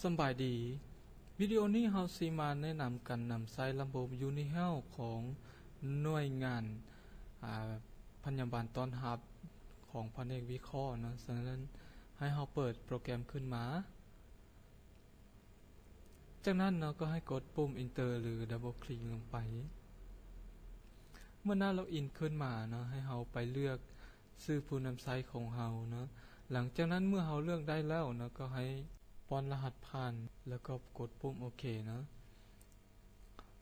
ສະບາຍດີ. ວິດີໂອນີ້ເຮົາຊິມາແນະນຳການນຳໃຊ້ລະບົບ Unihel ຂອງໜ່ວຍງານ ອາ ພະຍາບານຕ້ອນຮັບຂອງພະແນກວິເຄາະເນາະ. ສະນັ້ນໃຫ້ເຮົາເປີດໂປຣແກຣມຂຶ້ນມາ. ຈາກນັ້ນເນາະ ກໍໃຫ້ກົດປຸ່ມ Enter ຫຼື Double Click ລົງໄປ. ເມື່ອໜ້າ Login ຂຶ້ນມາເນາະ ໃຫ້ເຮົາໄປເລືອກຊື່ຜູ້ນຳໃຊ້ຂອງເຮົາເນາະ. ຫຼັງຈາກນັ້ນເມື່ອເຮົາເລືອກໄດ້ແລ້ວເນາະ ກໍໃຫ້ປ້ອນລະຫັດຜ່ານ ແລ້ວກໍກົດປຸ່ມໂອເຄເນາະ.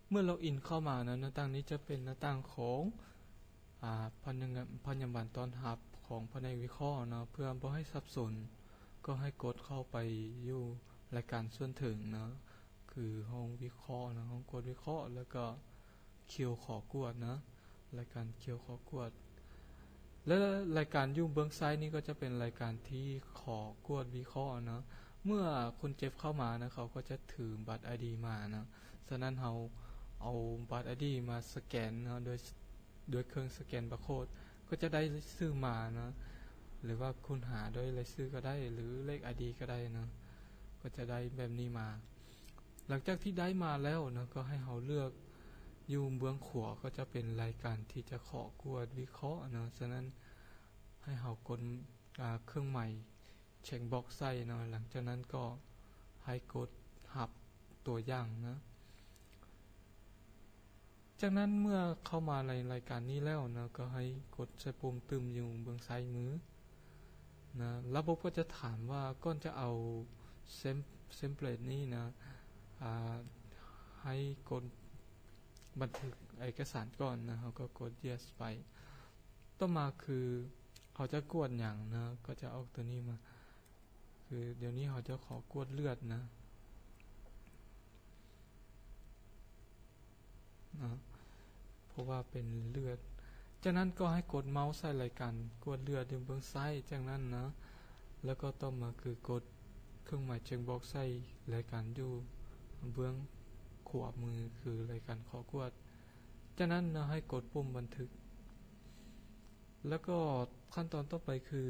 ເມື່ອ Login ເຂົ້າມາເນາະ ໜ້າຕ່າງນີ້ຈະເປັນໜ້າຕ່າງຂອງ ອາ ພະຍາ ພະຍາບານຕ້ອນຮັບຂອງພະແນກວິເຄາະເນາະ. ເພື່ອບໍ່ໃຫ້ສັບສົນ ກໍໃຫ້ກົດເຂົ້າໄປຢູ່ລາຍການສ່ວນເທິງເນາະ ຄືຫ້ອງວິເຄາະເນາະ ຫ້ອງກວດວິເຄາະ ແລ້ວກໍຄິວຂໍກວດເນາະ ລາຍການຄິວຂໍກວດ. ແລະ ລາຍການຢູ່ເບື້ອງຊ້າຍນີ້ກໍຈະເປັນລາຍການທີ່ຂໍກວດວິເຄາະເນາະ. ເມື່ອຄົນເຈັບເຂົ້າມາເນາະ ເຂົາກໍຈະຖືບັດ ID ມາເນາະ. ສະນັ້ນເຮົາເອົາບັດ ID ມາສະແກນເນາະ ໂດຍ ໂດຍເຄື່ອງສະແກນບາໂຄດ ກໍຈະໄດ້ຊື່ມາເນາະ ຫຼືວ່າຄົ້ນຫາໂດຍລາຍຊື່ກໍໄດ້ ຫຼືເລກ ID ກໍໄດ້ເນາະ ກໍຈະໄດ້ແບບນີ້ມາ. ຫຼັງຈາກທີ່ໄດ້ມາແລ້ວເນາະ ກໍໃຫ້ເຮົາເລືອກຢູ່ເບື້ອງຂວາ ກໍຈະເປັນລາຍການທີ່ຈະຂໍກວດວິເຄາະເນາະ. ສະນັ້ນໃຫ້ເຮົາກົດ ອາ ເຄື່ອງໝາຍ check box ໃສ່ເນາະ. ຫຼັງຈາກນັ້ນກໍໃຫ້ກົດຮັບຕົວຢ່າງເນາະ. ຈາກນັ້ນເມື່ອເຂົ້າມາໃນລາຍການນີ້ແລ້ວເນາະ ກໍໃຫ້ກົດໃສ່ປຸ່ມຕຶ້ມຢູ່ເບື້ອງຊ້າຍມືເນາະ. ລະບົບກໍຈະຖາມວ່າກ່ອນຈະເອົາ temp- template ນີ້ເນາະ ອາ ໃຫ້ກົດບັນທຶກເອກະສານກ່ອນເນາະ. ເຮົາກໍກົດ yes ໄປ. ຕໍ່ມາຄືເຮົາຈະກວດຫຍັງເນາະ ກໍຈະອອກຕົວນີ້ມາ. ຄືດຽວນີ້ເຮົາຈະຂໍກວດເລືອດນະ ເນາະ ເພາະວ່າເປັນເລືອດ. ຈາກນັ້ນກໍໃຫ້ກົດເມົາສ໌ໃສ່ລາຍການກວດເລືອດຢູ່ເບື້ອງຊ້າຍ ຈາກນັ້ນເນາະ ແລ້ວກໍຕໍ່ມາຄືກົດເຄື່ອງໝາຍ check box ໃສ່ລາຍການຢູ່ເບື້ອງຂວາມື ຄືລາຍການຂໍກວດ. ຈາກນັ້ນເນາະ ໃຫ້ກົດປຸ່ມບັນທຶກ ແລ້ວກໍຂັ້ນຕອນຕໍ່ໄປຄື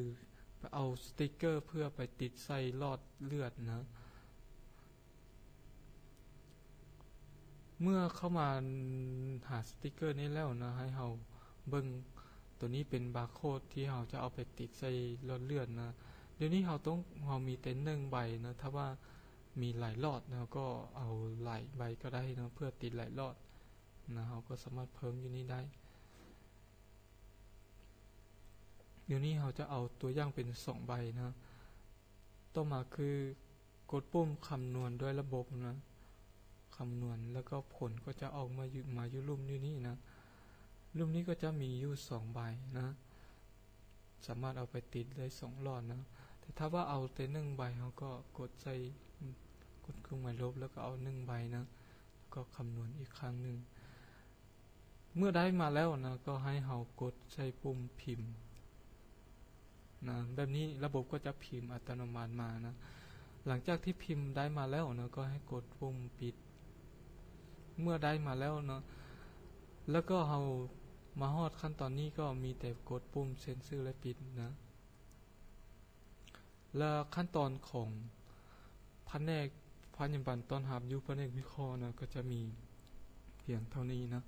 ໄປເອົາສະຕິກເກີເພື່ອໄປຕິດໃສ່ຫຼອດເລືອດນະ. ເມື່ອເຂົ້າມາຫາສະຕິກເກີນີ້ແລ້ວນະ ໃຫ້ເຮົາເບິ່ງ ໂຕນີ້ເປັນບາໂຄດທີ່ເຮົາຈະເອົາໄປຕິດໃສ່ຫຼອດເລືອດນະ. ດຽວນີ້ເຮົາຕ້ອງ ເຮົາມີແຕ່ໜຶ່ງໃບນະ. ຖ້າວ່າມີຫຼາຍຫຼອດ ເຮົາກໍເອົາຫຼາຍໃບກໍໄດ້ເນາະ ເພື່ອຕິດຫຼາຍຫຼອດນະ. ເຮົາກໍສາມາດເພີ່ມຢູ່ນີ້ໄດ້. ດຽວນີ້ເຮົາຈະເອົາຕົວຢ່າງເປັນສອງໃບນະ. ຕໍ່ມາຄືກົດປຸ່ມຄຳນວນດ້ວຍລະບົບນະ, ຄຳນວນ ແລ້ວກໍຜົນກໍຈະອອກມາຢູ່ ມາຢູ່ລຸ່ມຢູ່ນີ້ນະ. ລຸ່ມນີ້ກໍຈະມີຢູ່ສອງໃບນະ, ສາມາດເອົາໄປຕິດໄດ້ສອງຫຼອດນະ. ແຕ່ຖ້າວ່າເອົາແຕ່ໜຶ່ງໃບ ເຮົາກໍກົດໃສ່ ກົດເຄື່ອງໝາຍລົບ ແລ້ວກໍເອົາໜຶ່ງໃບນະ, ແລ້ວກໍຄຳນວນອີກຄັ້ງໜຶ່ງ. ເມື່ອໄດ້ມາແລ້ວນະ ກໍໃຫ້ເຮົາກົດໃສ່ປຸ່ມພິມນະ, ແບບນີ້ລະບົບກໍຈະພິມອັດຕະໂນມັດມານະ. ຫຼັງຈາກທີ່ພິມໄດ້ມາແລ້ວນະ ກໍໃຫ້ກົດປຸ່ມປິດ. ເມື່ອໄດ້ມາແລ້ວເນາະ ແລ້ວກໍເຮົາມາຮອດຂັ້ນຕອນນີ້ ກໍມີແຕ່ກົດປຸ່ມເຊັນຊື່ ແລະ ປິດນະ. ແລະ ຂັ້ນຕອນຂອງພະແນກພະຍາບານຕ້ອນຮັບຢູ່ພະແນກວິເຄາະນະ ກໍຈະມີພຽງເທົ່ານີ້ນະ.